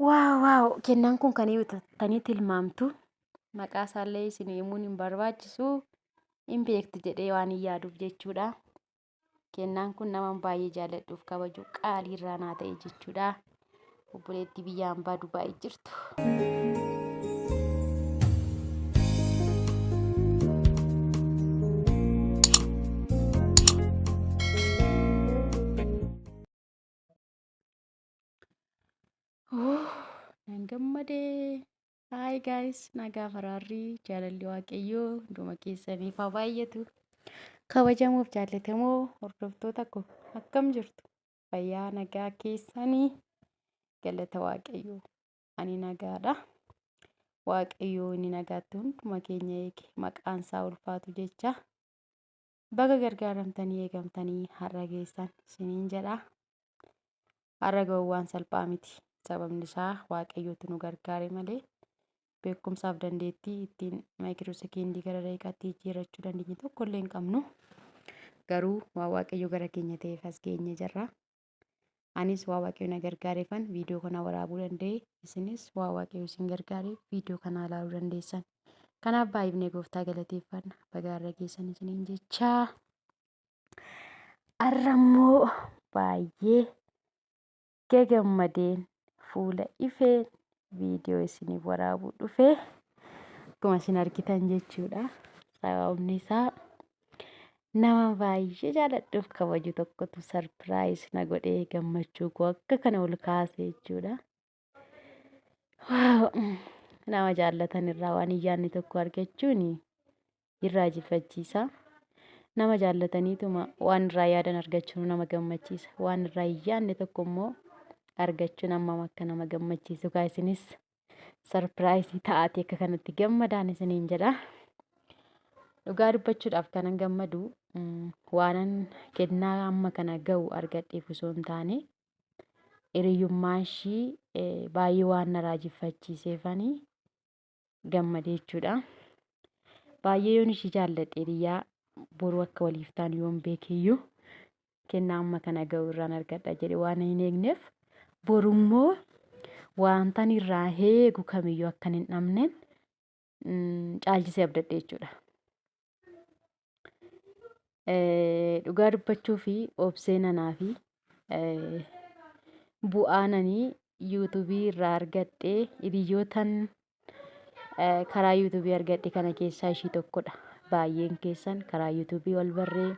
Waaw waaw, kennaan kun kan bitattanii tilmaamtu, maqaa isaallee isin himuun hin barbaachisu, hin beektu jedhee waan hin yaaduuf jechuudha. Kennaan kun nama baay'ee jaalladhuuf kabaju qaalii irraa naa ta'e jechuudha. Obboleettii biyya hambaa Dubaayii jirtu. Nan gammadee. Hi guys, nagaa faraarri jaalalli Waaqayyoo hunduma keessaniif haa baay'atu. Kabajamuuf jaallatamoo hordoftoota koo, akkam jirtu? Fayyaa nagaa keessanii? Galata Waaqayyoo, ani nagaadha. Waaqayyoo inni nagaatti hunduma keenya eege maqaan isaa ulfaatu jecha, baga gargaaramtanii eegamtanii har'a geessan isiniin jedha. Har'a ga'uun waan salphaa miti. Sababni isaa Waaqayyootu nu gargaare malee beekumsaaf dandeettii ittiin maayikiroo sekeendii gara daqiiqaatti jijjiirrachuu dandeenye tokko illee hin qabnu. Garuu waan Waaqayyo gara keenya ta'eef as geenye jirra. Anis waa Waaqayyo na gargaareefan viidiyoo kana waraabuu danda'e. Isinis waa Waaqayyo isin gargaareef viidiyoo kana ilaaluu dandeessan. Kanaaf baay'ifnee gooftaa galateeffanna. Baga har'a geessan isiniin jechaa. Har'a immoo baay'ee gagammadeen fuula ifeen viidiyoo isiniif waraabuu dhufe, akkuma isin argitan jechuudha. Sababni isaa nama baay'ee jaaladhuuf kabaju tokkotu sarpiraayiz na godhee gammachuu koo akka kana ol kaase jechuudha. Waaw! Nama jaallatan irraa waan hin yaadne tokko argachuun hin raajeffachiisa. Nama jaallataniituma waan irraa yaadan argachuun nama gammachiisa. Waan irraa hin yaadne tokko immoo argachuun hammam akka nama gammachiisu gaa isinis sarpiraayizii ta'aatii akka kanatti gammadaan isiniin jedha. Dhugaa dubbachuudhaaf kanan gammadu waanan kennaa amma kana ga'u argadheef osoo hin taane, hiriyyummaan ishii baay'ee waan na raajeffachiiseefani gammade jechuudha. Baay'ee yoon ishii jaalladhe, hiriyyaa boruu akka waliif taanu yoon beekeyyuu, kennaa amma kana ga'u irraan argadha jedhe waan hin eegneef, borummoo wantan irraa eegu kamiyyuu akkan hin dhabneen caalchisee abdadhe jechuudha. Dhugaa dubbachuu fi obseen anaa fi bu'aan ani yuutuubii irraa argadhe, hiriyyootan karaa yuutuubii argadhe kana keessaa ishii tokkodha. Baay'een keessan karaa yuutuubii wal barree.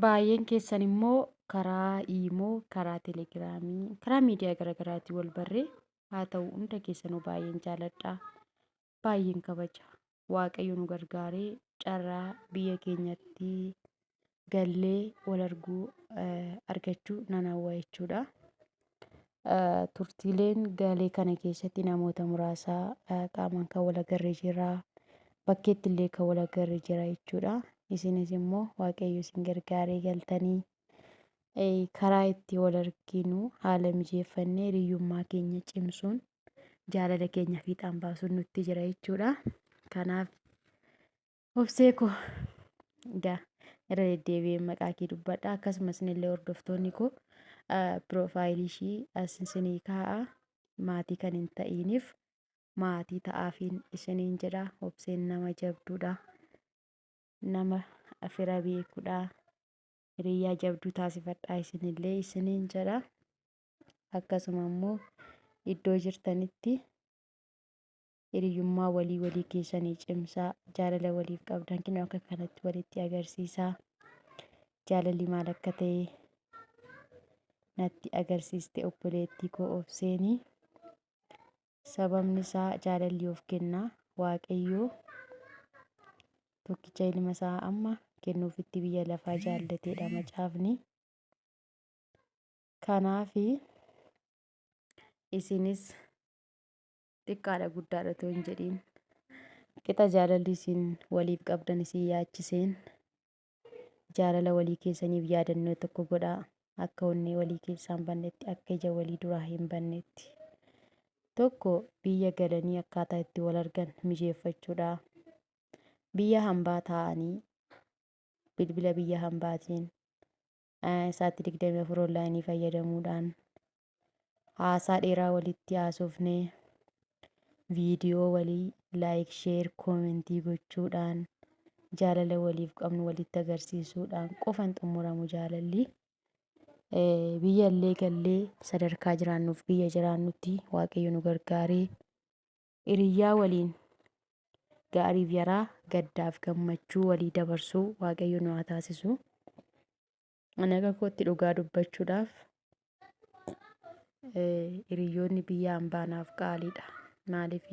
Baay'een keessan immoo karaa iimoo, karaa telegiraamii, karaa miidiyaa garaagaraatiin wal barree. Haa ta'u, hunda keessanuu baay'een jaaladha. Baay'een kabaja. Waaqayyo nu gargaaree carraa biyya keenyatti gallee wal arguu argachuu nan hawwa jechuudha. Turtiileen galee kana keessatti namoota muraasa qaamaan kan wal agarre jira. Bakkeetti illee kan wal agarre jira jechuudha. Isinis immoo Waaqayyo isin gargaaree galtanii karaa itti wal arginu haala mijeeffannee hiriyyummaa keenya cimsuun jaalala keenya fiixaan baasuun nutti jira jechuudha. Kanaaf obsee koo, egaa irra deddeebi'een maqaa kee dubbadha. Akkasumas illee hordoftoonni koo, piroofaayilii ishii as isinii kaa'a. Maatii kan hin ta'iiniif maatii ta'aafiin isiniin jedha. Obseen nama jabduudha. Nama fira beekudha. Hiriyyaa jabduu taasifadhaa isinillee isiniin jedha. Akkasuma immoo iddoo jirtanitti hiriyyummaa walii walii keessanii cimsaa, jaalala waliif qabdan kinoo akka kanatti walitti agarsiisaa. Jaalalli maal akka ta'e natti agarsiiste obboleettii koo obseenii. Sababni isaa jaalalli of kenna. Waaqayyoo tokkicha ilma isaa amma kennuufitti biyya lafaa jaallateedha macaafni. Kanaaf isinis xiqqaadha guddaadha otoo hin jedhiin, qixa jaalalli isin waliif qabdan isin yaachiseen jaalala walii keessaniif yaadannoo tokko godhaa, akka onnee walii keessaa hin bannetti, akka ija walii duraa hin bannetti. Tokko biyya galanii akkaataa itti wal argan mijeeffachuudha. Biyya hambaa taa'anii bilbila biyya hambaatiin sa'aatii 24 onlaayinii fayyadamuudhaan Haasaa dheeraa walitti haasofnee viidiyoo walii like, share, koomentii gochuudhaan jaalala waliif qabnu walitti agarsiisuudhaan qofan xumuramu jaalalli. Biyya illee gallee sadarkaa jiraannuuf biyya jiraannutti Waaqayyo nu gargaaree hiriyyaa waliin gaariif yaraa gaddaaf gammachuu walii dabarsuu Waaqayyo nu haa taasisu. Ani akka kootti dhugaa dubbachuudhaaf hiriyyoonni biyya hambaa naaf qaaliidha. Maaliif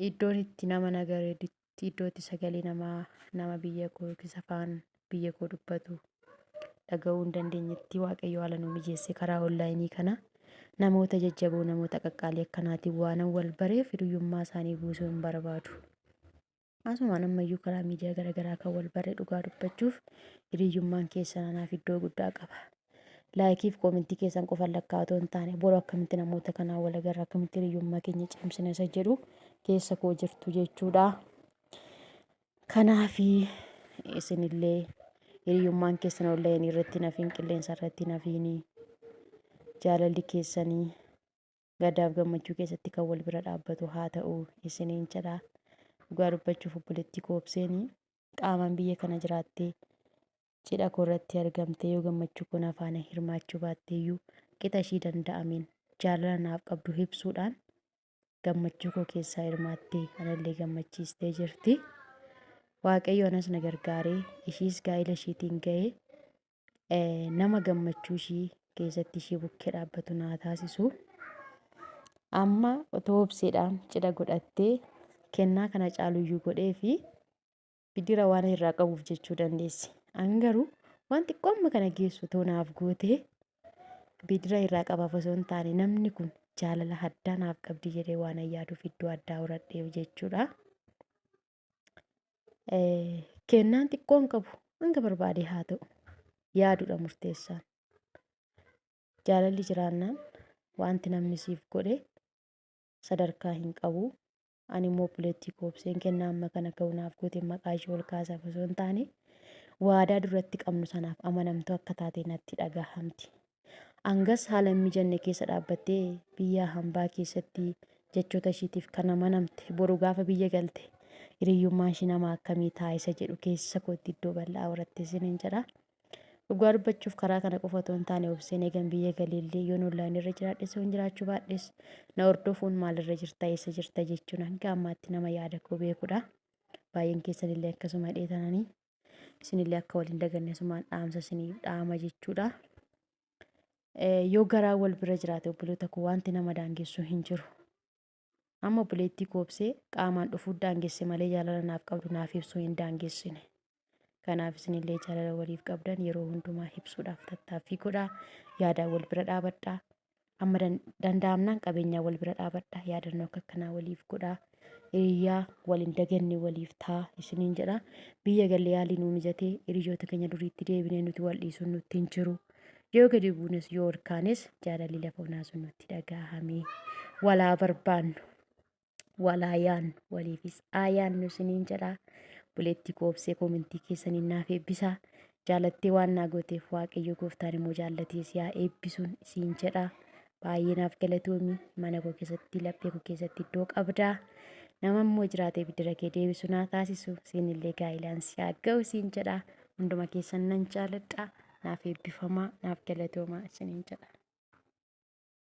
iddoon itti nama nagareetti iddoo itti sagalee namaa nama biyya koo yookiis afaan biyya koo dubbatu dhaga'uu hin dandeenyetti Waaqayyo haala nu mijeesse karaa onlaayinii kana namoota jajjaboo namoota qaqqaalii akkanaatiin waanan wal bareef hiriyyummaa isaanii buusuu hin barbaadu. Asumaan ammayyuu karaa miidiyaa garaagaraa kan wal barre dhugaa dubbachuuf hiriyyummaan keessan anaaf iddoo guddaa qaba. Laayikiif koomentii keessan qofan lakkaa'aa otoo hin taane boru akkamitti namoota kanaan wal agarra akkamitti hiriyyummaa keenya cimsina isa jedhu keessa koo jirtu jechuudha. Kanaafi isinillee hiriyyummaan keessan onlaayinii irratti hin hafiin qilleensa irratti hin hafiin jaalalli keessanii gaddaaf gammachuu keessatti kan wal bira dhaabbatu haa ta'u isiniin jedha. Dhugaa dubbachuuf obboleettii koo Obseen qaamaan biyya kana jiraattee cidha koo irratti argamtee yoo gammachuu koo na faana hirmaachuu baatteeyyuu qixa ishii danda'ameen jaalala naaf qabdu ibsuudhaan gammachuu koo keessaa hirmaattee anallee gammachiistee jirti. Waaqayyo anas na gargaaree ishiis gaa'ila ishiitiin ga'ee nama gammachuu ishii keessatti ishii bukkee dhaabbatu naa taasisu. Amma otoo Obseedhaan cidha godhattee kennaa kana caaluyyuu godhee fi bidira waan irraa qabuuf jechuu dandeessi. An garuu waan xiqqoo amma kana geessu otoo naaf gootee bidira irraa qabaaf osoo hin taane namni kun jaalala addaa naaf qabdi jedhee waan yaaduuf iddoo addaa horadheef jechuudha. Kennaan xiqqoo hin qabu hanga barbaade haa ta'u yaaduudha murteessaan. Jaalalli jiraannaan wanti namni siif godhe sadarkaa hin qabu. Ani immoo obboleettii koo Obseen kennaa amma kana ga'u naaf goote maqaa ishee ol kaasaaf osoo hin taane waadaa duratti qabnu sanaaf amanamtuu akka taate natti dhagahamti. Hangas haala hin mijanne keessa dhaabbattee biyya hambaa keessatti jechoota ishiitiif kan amanamte boru gaafa biyya galte hiriyyummaan ishii nama akkamii ta'a isa jedhu keessa kootti iddoo bal'aa horatte isiniin jedha. Dhugaa dubbachuuf karaa kana qofa otoo hin taane Obseen eegan biyya galeellee yoon onlaayinii irra jiraadhes yoon jiraachuu baadhes na hordofuun maalirra jirta eessa jirta jechuun hanga ammaatti nama yaada koo beekudha. Baay'een keessanillee akkasuma dheetananii isinillee akka waliin daganne asumaan dhaamsa isiniif dhaama jechuudha. Yoo garaa wal bira jiraate obboloota koo wanti nama daangessu hin jiru. Amma obboleettii koo Obsee qaamaan dhufuu daangesse malee jaalala naaf qabdu naaf ibsuu hin daangessine. Kanaaf isinillee jaalala waliif qabdan yeroo hundumaa ibsuudhaaf tattaaffii godhaa. Yaadaan wal bira dhaabadhaa. Amma danda'amnaan qabeenyaa wal bira dhaabadhaa. Yaadannoo akka akkanaa waliif godhaa. Hiriyaa wal hin daganne waliif ta'a isiniin jedha. Biyya gallee haalli nuu mijatee hiriyoota keenya duriitti deebinee nuti wal dhiisuun nutti hin jiru. Yoo gadi buunes yoo ol kaanes jaalalli lafa onaa sun nutti dhaga'amee walaa barbaannu. Walaa yaannu waliifis haa yaannu isiniin jedha. Obboleettii koo Obsee koomentii keessaniin naaf eebbisaa. Jaalattee waan naa gooteef Waaqayyo gooftaan immoo jaallatee si haa eebbisuun isiin jedha. Baay'ee naaf galatoomi. Mana koo keessatti laphee koo keessatti iddoo qabdaa. Nama immoo jiraatee bidira kee deebisu naa taasisu. Siinillee gaa'ilaan si haa ga'u siin jedha. Hunduma keessan nan jaaladha. Naaf eebbifamaa naaf galatoomaa isiniin jedha.